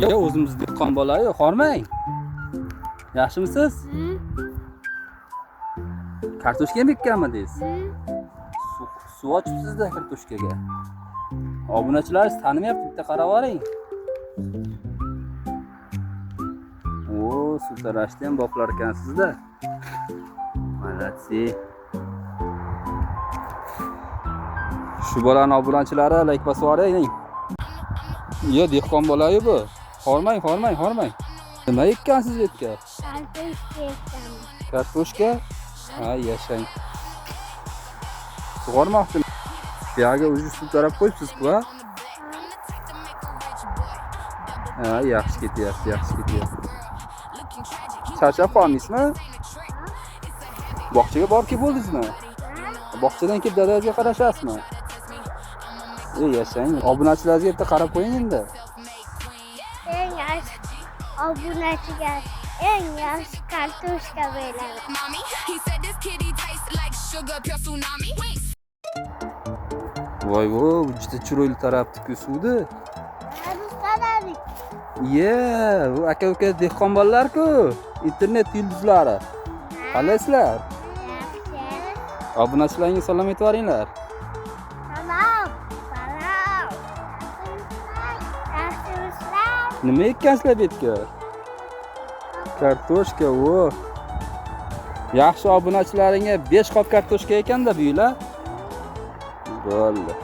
Yo'q, o'zimiz dehqon bolayu, hormang. Yaxshimisiz? Kartoshka ham ekkanmidingiz? Suv ochibsiz-da kartoshkaga. Obunachilar sizni tanimayapti, bitta qarab oling. O, suv tarashni ham boplar ekansizda. Молодцы. Shu bolani obunachilari layk bosib yuboring. Yo, dehqon bolayu bu. Hormang, hormang, hormang. Nima ekkansiz bu yerga? Kartoshka ekkanman. Kartoshka? Ha, yashang. Sug'ormoqchi. Buyog'iga o'zi suv tarab qo'yibsiz-ku, ha? Ha, yaxshi ketyapti, yaxshi ketyapti. Charchab qolmaysizmi? Bog'chaga borib kelib bo'ldingizmi? Bog'chadan kelib dadangizga qarashasizmi? Ey, yashang. Obunachilaringizga bitta qarab qo'ying endi. Eng yaxshi obunachiga eng yaxshi kartoshka beradi. Mommy. He said this kitty tastes like sugar, pure tsunami. Voy vo, bu juda chiroyli tarabdi-ku suvni. Taradik. Ye, bu aka uka dehqon bolalar-ku, internet yulduzlari. Qalaysizlar? Yaxshi. Obunachilaringga salom aytib yuboringlar. Salom. Salom. Yaxshimisizlar? Nima ekkansizlar bu yerga? Kartoshka, o. Yaxshi obunachilaringga 5 qop kartoshka ekanda bu yil, a? Bo'ldi.